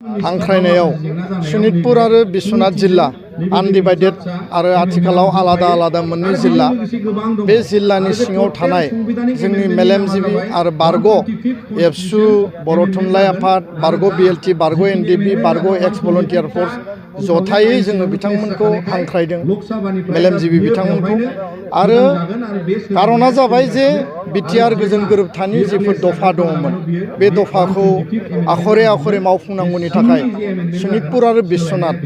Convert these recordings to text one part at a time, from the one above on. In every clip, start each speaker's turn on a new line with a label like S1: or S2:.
S1: हांख्रायनायाव सनितपुर आरो बिश्वनाथ जिल्ला आनडिभाइडेड आरो आथिखालाव आलादा आलादा मोननै जिल्ला बे जिल्लानि सिङाव थानाय जोंनि मेलेमजिबि आरो बारग' एबसु बर' थुनलाइ आफाद बारग' बिएलटि बारग' एनडिबि बारग' एक्स भलन्टियार फर्स जथायै जोङो बिथांमोनखौ हांख्रायदों मेलेमजिबि बिथांमोनखौ आरो कारना जाबाय जे बिटिआर गोजोन गोरोबथानि जिफोर दफा दङमोन बे दफाखौ आखरे आखरे मावफुंनांगौनि थाखाय सनितपुर आरो बिश्वनाथ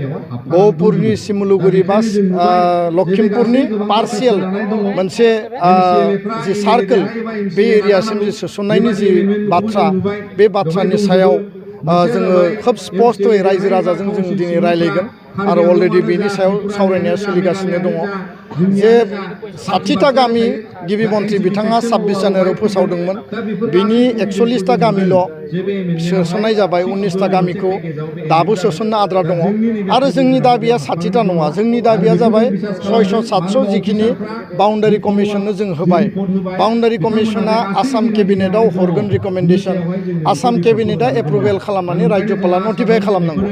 S1: गहपुरनि सिमुलुगुरि बा लखिमपुरनि पार्शियेल मोनसे जि सार्कोल बे एरियासिम जि सोसननायनि जि बाथ्रा बे बाथ्रानि सायाव जोङो खोब स्पष्टयै रायजो राजाजों जों दिनै रायलायगोन आरो अलरेडि बेनि सायाव सावरायनाया सोलिगासिनो दङ जे 60टा गामि गिबि मन्थ्रि बिथाङा 26 जानुवारियाव फोसावदोंमोन बिनि 41टा गामिल' सोसननाय जाबाय 19टा गामिखौ दाबो सोसननो आद्रा दङ आरो जोंनि दाबिया 60टा नङा जोंनि दाबिया जाबाय 600-700 जिखिनि बाउन्डारि कमिसननो जों होबाय बाउन्डारि कमिसना आसाम केबिनेटआव हरगोन रिकमेन्डेसन आसाम केबिनेटआ एप्रुभेल खालामनानै राज्यपाला नटिफाइ खालामनांगौ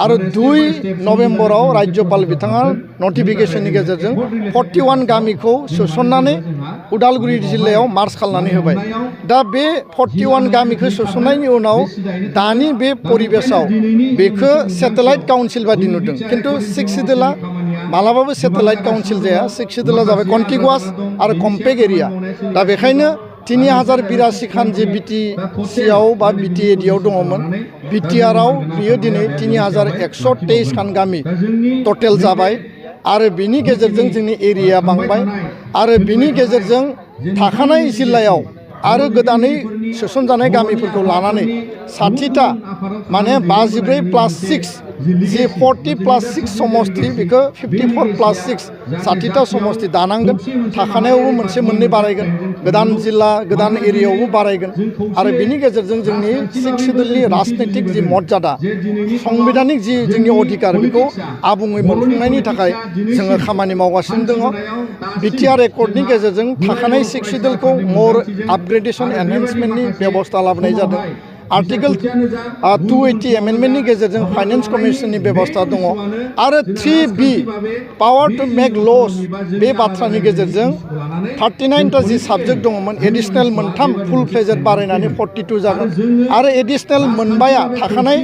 S1: आरो 2 नभेम्बराव राज्यपाल बिथाङा नटिफिकेशननि गेजेरजों 41 गामिखौ सोसननानै उदालगुरि जिल्लायाव मार्च खालामनानै होबाय दा बे 41 गामिखौ सोसननायनि उनाव दानि बे परिबेसाव बेखौ सेटेलाइट काउन्सिल बादि नुदों खिन्थु 6 सिडुला मालाबाबो सेटेलाइट काउन्सिल जाया 6 सिडुला जाबाय कन्टिगुवास आरो कम्पेक्ट एरिया दा बेखायनो 3082 खान जे बिटिसिआव बा बिटिएडिआव दङमोन बिटिआरआव बियो दिनै 3123 खान गामि टटेल जाबाय आरो बिनि गेजेरजों जोंनि एरिया बांबाय आरो बिनि गेजेरजों थाखानाय जिल्लायाव आरो गोदानै सोसनजानाय गामिफोरखौ लानानै 60टा माने 54+6 जे 40+6 समस्ति बेखौ 54+6 60टा समस्ति दानांगोन थाखानायावबो मोनसे मोननै बारायगोन गोदान जिल्ला गोदान एरियायावबो बारायगोन आरो बिनि गेजेरजों जोंनि 6 सिडुलनि राजनैतिक जि मर्यादा संबिधानिक जि जोंनि अधिकार बेखौ आबुङै मोनफुंनायनि थाखाय जोङो खामानि मावगासिनो दङ बिटिआर एकर्डनि गेजेरजों थाखानाय 6 सिडुलखौ मोर आपग्रेडेशन एनहेन्समेन्टनि बेबस्था लाबोनाय जादों आर्टिकल 280 एमेन्डमेन्टनि गेजेरजों फाइनेन्स कमिसननि बेबस्था दङ आरो 3B पावार टु मेक लस बे बाथ्रानि गेजेरजों 39टा जि साबजेक्ट दङमोन एडिशनेल मोनथाम फुल फ्लेजेड बारायनानै 42 जागोन आरो एडिशनेल मोनबाया थाखानाय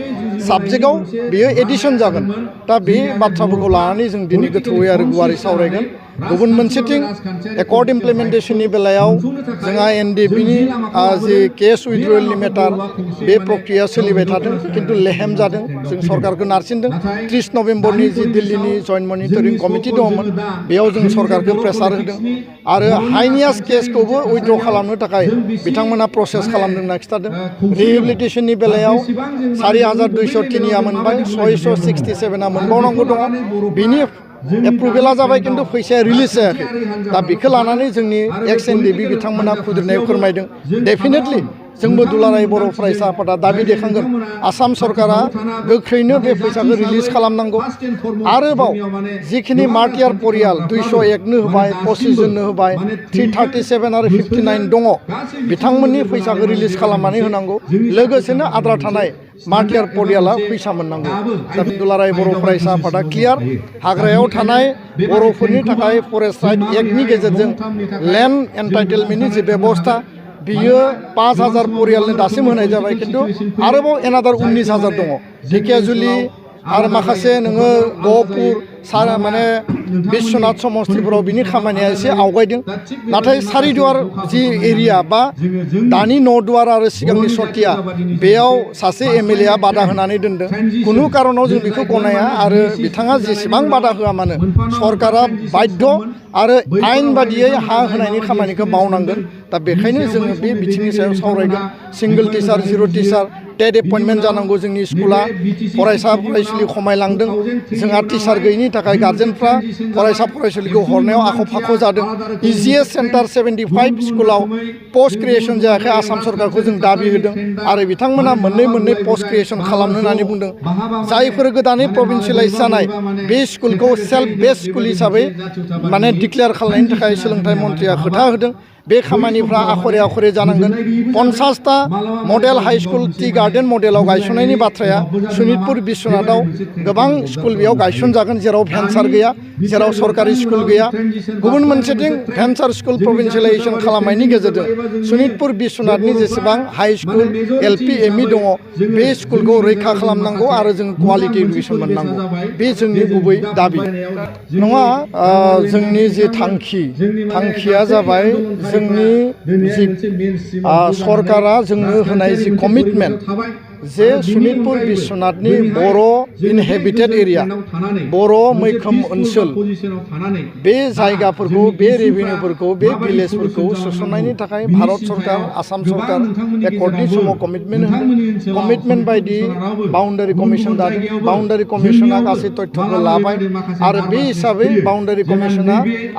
S1: साबजेक्टआव बेयो एडिशन जागोन दा बे बाथ्राफोरखौ लानानै जों दिनै गोथौयै आरो गुवारै सावरायगोन गुबुन मोनसेथिं एकर्ड इमप्लिमेन्टेशननि बेलायाव जोंहा एनडिबिनि जि केस उइथड्रयेलनि मेटार बे प्रक्रिया सोलिबाय थादों खिन्थु लेहेम जादों जों सरकारखौ नारसिनदों 30 नभेम्बरनि जि दिल्लीनि जइन्ट मनिटरिं कमिटि दङमोन बेयाव जों सरकारखौ प्रेसार होदों आरो हाइनियास केसखौबो उइथड्र खालामनो थाखाय बिथांमोना प्रसेस खालामदों होनना खिथादों रिहेबिलिटेशननि बेलायाव 4203 मोनबाय 667 मोनबावनांगौ दङ बिनि एप्रुभेला जाबाय खिन्थु फैसाया रिलिज जायाखै दा बेखौ लानानै जोंनि एक्स एनडिबि बिथांमोना खुद्रिनायाव फोरमायदों डेफिनेटलि जोंबो दुलाराय बर' फरायसा आफादा दाबि दैखांगोन आसाम सरकारा गोख्रैनो बे फैसाखौ रिलिज खालामनांगौ आरोबाव जिखिनि मार्टियार परियाल 201नो होबाय 25 जननो होबाय 337 आरो 59 दङ बिथांमोननि फैसाखौ रिलिज खालामनानै होनांगौ लोगोसेनो आद्रा थानाय मार्टियार परियाला फैसा मोननांगौ दा दुलाराय बर' फरायसा आफादा क्लियार हाग्रायाव थानाय बर'फोरनि थाखाय फरेस्ट राइट एक्टनि गेजेरजों लेन्ड एन्टाइटेलमेन्टनि जि बेबस्था बियो 5000 परियालनो दासिम होनाय जाबाय खिन्थु आरोबाव एनादार 19000 दङ ढेकियाजुलि आरो माखासे नोङो गहपुर माने बिश्वनाथ समस्तिपुराव बिनि खामानिया एसे आवगायदों नाथाय सारिदुवार जि एरिया बा दानि न'दुवार आरो सिगांनि सतिया बेयाव सासे एमएलएआ बादा होनानै दोनदों खुनु कारनाव जों बेखौ गनाया आरो बिथाङा जेसेबां बादा होआ मानो सरकारा बाध्य आरो आयेन बादियै हा होनायनि खामानिखौ मावनांगोन दा बेखायनो जोङो बे बिथिंनि सायाव सावरायगोन सिंगल टिचार जिर' टिचार टेट एपइन्टमेन्ट जानांगौ जोंनि स्कुला फरायसा फरायसुलि खमायलांदों जोंहा टिचार गैयिनि थाखाय गार्जेनफ्रा फरायसा फरायसुलिखौ हरनायाव आख' फाख' जादों इजिएस सेन्टार 75 स्कुलाव पस्ट क्रिएसन जायाखै आसाम सरकारखौ जों दाबि होदों आरो बिथांमोना मोननै पस्ट क्रिएसन खालामनो होननानै बुंदों जायफोर गोदानै प्रभिन्सियेलाइज जानाय बे स्कुलखौ सेल्फ बेस्ड स्कुल हिसाबै माने डिक्लेयार खालामनायनि थाखाय सोलोंथाइ मन्थ्रिया खोथा होदों बे खामानिफ्रा आखरे आखरे जानांगोन 50टा model high school tea garden मडेलाव गायसननायनि बाथ्राया सनितपुर बिश्वनाथाव गोबां स्कुल बेयाव गायसनजागोन जेराव भेन्सार गैया जेराव सरकारि स्कुल गैया गुबुन मोनसेथिं भेन्सार स्कुल प्रभिन्सियेलाइजेसन खालामनायनि गेजेरजों सनितपुर बिश्वनाथनि जेसेबां हाई स्कुल एलपि एमइ दङ बे स्कुलखौ रैखा खालामनांगौ आरो जों क्वालिटि एडुकेसन मोननांगौ बे जोंनि गुबै दाबि नङा जोंनि जि थांखिया जाबाय जोंनि जि सरकारा जोंनो होनाय जि कमिटमेन्ट जे सनितपुर बिश्वनाथनि बर' इनहेबिटेड एरिया बर' मैखोम ओनसोल बे जायगाफोरखौ बे रेभिनिउफोरखौ बे भिलेजफोरखौ सोसननायनि थाखाय भारत सरकार आसाम सरकार एकर्डनि समाव कमिटमेन्ट होदों कमिटमेन्ट बायदि बाउन्डारि कमिसन दादों बाउन्डारि कमिसना गासै तथ्यखौ लाबाय आरो बे हिसाबै बाउन्डारि कमिसना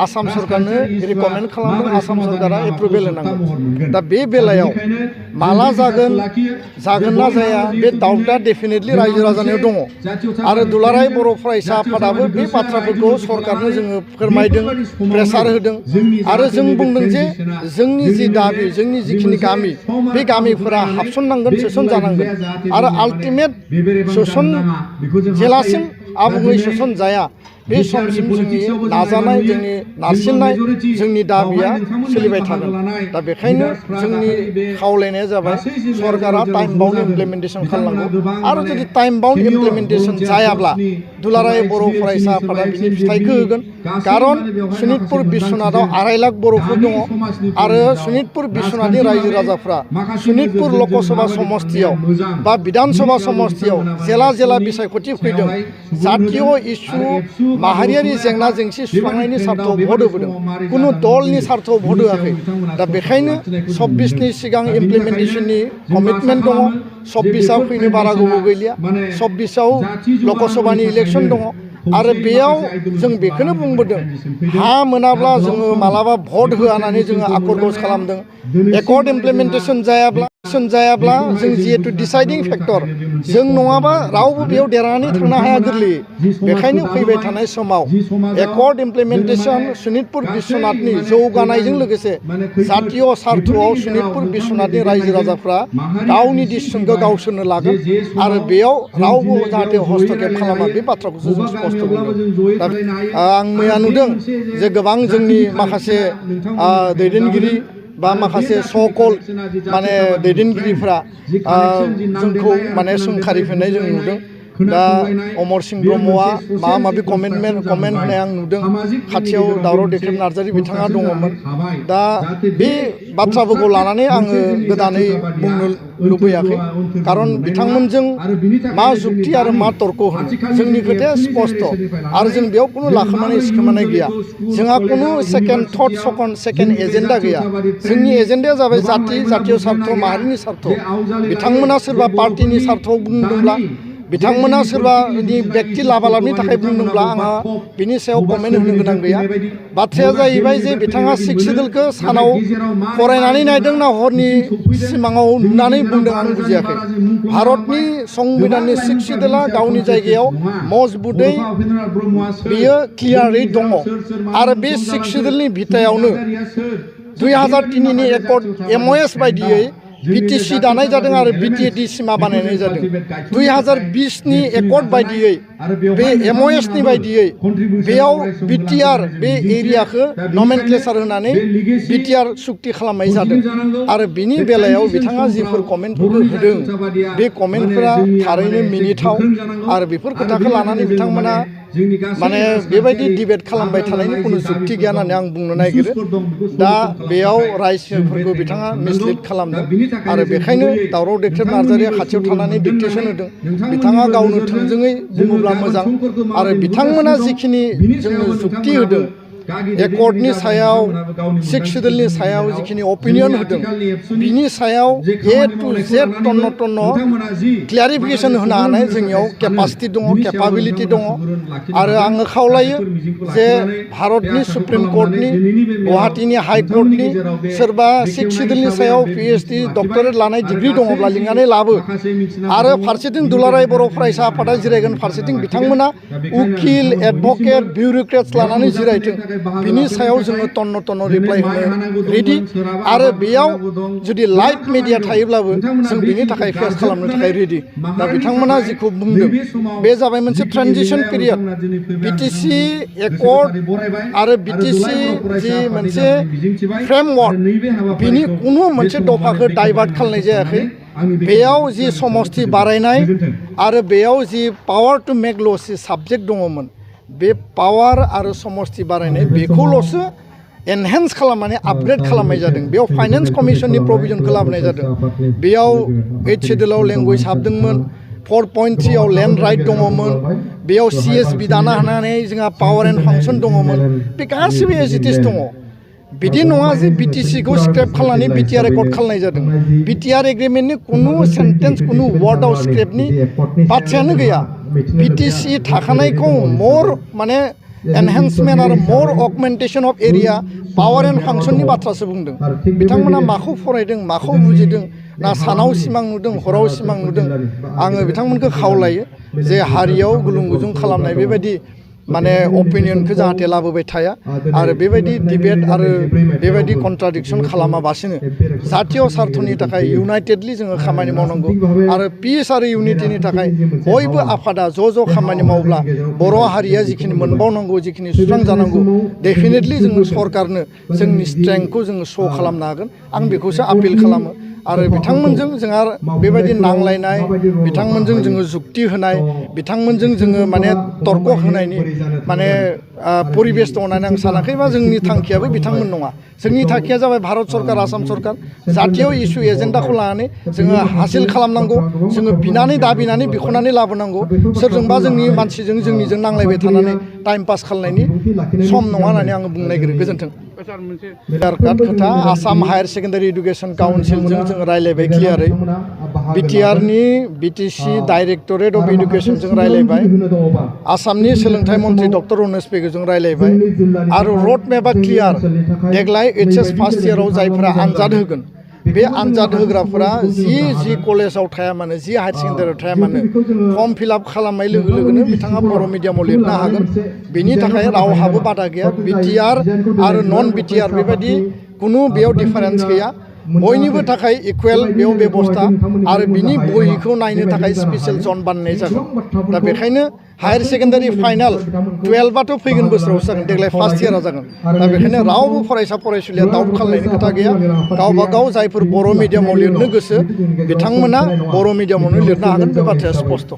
S1: आसाम सरकारनो रिकमेन्ड खालामदों आसाम सरकारा एप्रुभेल होनांगौ दा बे बेलायाव माला जागोन ना जाया बे डाउटआ डेफिनेटलि रायजो राजानियाव दङ आरो दुलाराय बर' फरायसा आफादाबो बे बाथ्राफोरखौ सरकारनो जोङो फोरमायदों प्रेसार होदों आरो जों बुंदों जे जोंनि जि दाबि जोंनि जिखिनि गामि बे गामिफोरा हाबसननांगोन सोसनजानांगोन आरो आल्टिमेट सोसन जेलासिम आबुङै सोसन जाया बे समसिम जोंनि नाजानाय जोंनि नारसिननाय जोंनि दाबिया सोलिबाय थागोन दा बेखायनो जोंनि खावलायनाया जाबाय सरकारा टाइम बाउन्ड इमप्लिमेन्टेसन खालामनांगौ आरो जुदि टाइम बाउन्ड इमप्लिमेन्टेसन जायाब्ला दुलाराय बर' फरायसा आफादा बिनि फिथाइखौ होगोन कारन सनितपुर बिश्वनाथाव 2.5 लाख बर'फोर दङ आरो सनितपुर बिश्वनाथनि रायजो राजाफ्रा सनितपुर लकसभा समस्तियाव बा बिधान सभा समस्तियाव जेला बिसायख'थि फैदों जातीय इस्यु माहारियारि जेंना जेंसि सुस्रांनायनि सार्थआव भट होबोदों कुनु दलनि सार्थआव भट होआखै दा बेखायनो 26नि सिगां इमप्लिमेन्टेसननि कमिटमेन्ट दङ 26आव फैनो बारा गोबाव गैलिया 26आव लकसभानि इलेक्सन दङ आरो बेयाव जों बेखौनो बुंबोदों हा मोनाब्ला जोङो मालाबा भट होआ होननानै जोङो आकर्डस खालामदों एकर्ड इमप्लिमेन्टेसन जायाब्ला जों जिहेतु डिसाइडिं फेक्टर जों नङाबा रावबो बेयाव देरहानानै थांनो हाया गोरलैयै बेखायनो फैबाय थानाय समाव एकर्ड इमप्लिमेन्टेसन सनितपुर बिश्वनाथनि जौगानायजों लोगोसे जातीय सार्थआव सनितपुर बिश्वनाथनि रायजो राजाफ्रा गावनि डिसिसनखौ गावसोरनो लागोन आरो बेयाव रावबो जाहाथे हस्तक्षेप खालामा बे बाथ्राखौसो जों स्पष्ट बुंदों दा आं मैया नुदों जे गोबां जोंनि माखासे दैदेनगिरि बा माखासे सकल माने दैदेनगिरिफ्रा जोंखौ माने सोंखारिफिननाय जों नुदों दा अमर सिंह ब्रह्मआ माबा माबि कमेन्ट होनाय आं नुदों खाथियाव दावराव देख्रेब नार्जारि बिथाङा दङमोन दा बे बाथ्राफोरखौ लानानै आङो गोदानै बुंनो लुबैयाखै कारन बिथांमोनजों मा जुक्ति आरो मा तर्क होनो जोंनि खोथाया स्पष्ट आरो जों बेयाव कुनु लाखोमानाय सिखोमानाय गैया जोंहा कुनु सेकेन्ड थट सेकेन्ड एजेन्डा गैया जोंनि एजेन्डाया जाबाय जातीय सार्थ माहारिनि सार्थ बिथांमोना सोरबा पार्टिनि सार्थआव बुंदोंब्ला बिथांमोना सोरबानि व्यक्ति लाभालाभनि थाखाय बुंदोंब्ला आंहा बिनि सायाव कमेन्ट होनो गोनां गैया बाथ्राया जाहैबाय जे बिथाङा 6 सिडुलखौ सानाव फरायनानै नायदों ना हरनि सिमाङाव नुनानै बुंदों आं बुजियाखै भारतनि संबिधाननि 6 सिडुला गावनि जायगायाव मजबुतै बेयो क्लियारै दङ आरो बे 6 सिडुलनि बिथायावनो 2003नि एकर्ड MOS बायदियै BTC दानाय जादों आरो BTAD सिमा बानायनाय जादों 2020नि एकर्ड बायदियै बे MOSनि बायदियै बेयाव BTR बे एरियाखौ नमेनक्लेचार होनानै BTR सुक्ति खालामनाय जादों आरो बिनि बेलायाव बिथाङा जिफोर कमेन्टफोरखौ होदों बे कमेन्टफोरा थारैनो मिनिथाव आरो बेफोर खोथाखौ लानानै बिथांमोना माने बेबायदि डिबेट खालामबाय थानायनि कुनु जुक्ति गैया होननानै आं बुंनो नागिरो दा बेयाव रायजोफोरखौ बिथाङा मिसलिड खालामदों आरो बेखायनो दावराव देख्रेब नार्जारिया खाथियाव थानानै डिक्टेसन होदों बिथाङा गावनो थोंजोङै बुङोब्ला मोजां आरो बिथांमोना जिखिनि जोंनो जुक्ति होदों एकर्डनि सायाव 6 सिडुलनि सायाव जिखिनि अपिनियन होदों बिनि सायाव A to Z टन्न क्लियारिफिकेसन होनो हानाय जोंनियाव केपासिटि दङ केपाबिलिटि दङ आरो आङो खावलायो जे भारतनि सुप्रिम कर्टनि गुवाहाटीनि हाइ कर्टनि सोरबा 6 सिडुलनि सायाव PhD डक्टरेट लानाय डिग्री दङब्ला लिंनानै लाबो आरो फारसेथिं दुलाराय बर' फरायसा आफादा जिरायगोन फारसेथिं बिथांमोना उकिल एडभकेट बिउरोक्रेट्स लानानै जिरायथों बिनि सायाव जोङो टन्न टन्न रिप्लाइ होनो रेडि आरो बेयाव जुदि लाइभ मिडिया थायोब्लाबो जों बिनि थाखाय फेस खालामनो थाखाय रेडि दा बिथांमोना जिखौ बुंदों बे जाबाय मोनसे ट्रानजिशन पिरियड बिटिसि एकर्ड आरो बिटिसि जि मोनसे फ्रेमवर्क बिनि कुनु मोनसे दफाखौ डाइभार्ट खालामनाय जायाखै बेयाव जि समष्टि बारायनाय आरो बेयाव जि पावार टु मेक ल'स जि साबजेक्ट दङमोन बे पावार आरो समष्टि बारायनाय बेखौल'सो एनहेन्स खालामनानै आपग्रेड खालामनाय जादों बेयाव फाइनेन्स कमिसननि प्रभिजनखौ लाबोनाय जादों बेयाव 8 शेड्युलाव लेंगुवेज हाबदोंमोन 4.3 आव लेन्ड राइट दङमोन बेयाव CSB दाना होनानै जोंहा पावार एन्ड फांसन दङमोन बे गासिबो एज इट इज दङ बिदि नङा जे बिटिसिखौ स्क्रेप खालामनानै बिटिआर एकर्ड खालामनाय जादों बिटिआर एग्रिमेन्टनि कुनु सेन्टेन्स कुनु वार्डआव स्क्रेपनि बाथ्रायानो गैया बिटिसि थाखानायखौ मर माने एनहेन्समेन्ट आरो मर अगमेन्टेशन अफ एरिया पावार एन्ड फांसननि बाथ्रासो बुंदों बिथांमोना माखौ फरायदों माखौ बुजिदों ना सानाव सिमां नुदों हराव सिमां नुदों आङो बिथांमोनखौ खावलायो जे हारियाव गुलुं गुजुं खालामनाय बेबायदि माने अपिनियनखौ जाहाथे लाबोबाय थाया आरो बेबायदि डिबेट आरो बेबायदि कन्ट्राडिक्सन खालामाबासिनो जातीय स्वार्थनि थाखाय इउनाइटेडलि जोङो खामानि मावनांगौ आरो पिस आरो इउनिटिनि थाखाय बयबो आफादा ज' खामानि मावब्ला बर' हारिया जिखिनि मोनबावनांगौ जिखिनि सुस्रांजानांगौ डेफिनेटलि जोङो सरकारनो जोंनि स्ट्रेंथखौ जोङो शो खालामनो हागोन आं बेखौसो आपिल खालामो आरो बिथांमोनजों जोंहा बेबायदि नांलायनाय बिथांमोनजों जोङो जुक्ति होनाय बिथांमोनजों जोङो माने तर्क होनायनि माने परिबेस दं होननानै आं सानाखै बा जोंनि थांखियाबो बिथांमोन नङा जोंनि थांखिया जाबाय भारत सरकार आसाम सरकार जातीय इस्यु एजेन्डाखौ लानानै जोङो हासिल खालामनांगौ जोङो बिनानै दाबिनानै बिख'नानै लाबोनांगौ सोरजोंबा जोंनि मानसिजों जोंनिजों नांलायबाय थानानै टाइम पास खालामनायनि सम नङा होननानै आङो बुंनो नागिरो गोजोन्थों आधार कार्ड खोथा आसाम हायार सेकेन्डारि इडुकेसन काउन्सिलजों जों रायलायबाय क्लियारै बिटिआरनि बिटिसि डाइरेक्टरेट अफ इडुकेसनजों रायलायबाय आसामनि सोलोंथाइ मन्थ्रि डक्टर उमेश पेगुजों रायलायबाय आरो रड मेपआ क्लियार देग्लाय HS फार्स्ट इयाराव जायफोरा आनजाद होगोन बे आनजाद होग्राफोरा जि कलेजाव थाया मानो जि हायार सेकेन्डारियाव थाया मानो फर्म फिलआप खालामनाय लोगो लोगोनो बिथाङा बर' मिडियामाव लिरनो हागोन बेनि थाखाय रावहाबो बादा गैया बिटिआर आरो नन बिटिआर बेबायदि कुनु बेयाव डिफारेन्स गैया बयनिबो थाखाय इकुवेल बेयाव बेबस्था आरो बिनि बयखौ नायनो थाखाय स्पेसियेल जन बानायनाय जागोन दा बेखायनो हायार सेकेन्डारि फाइनाल 12आथ' फैगोन बोसोरावसो जागोन देग्लाय फार्स्ट इयारा जागोन दा बेखायनो रावबो फरायसा फरायसुलिया दाउट खालामनायनि खोथा गैया गावबा गाव जायफोर बर' मिडियामाव लिरनो गोसो बिथांमोना बर' मिडियामावनो लिरनो हागोन बे बाथ्राया स्पष्ट।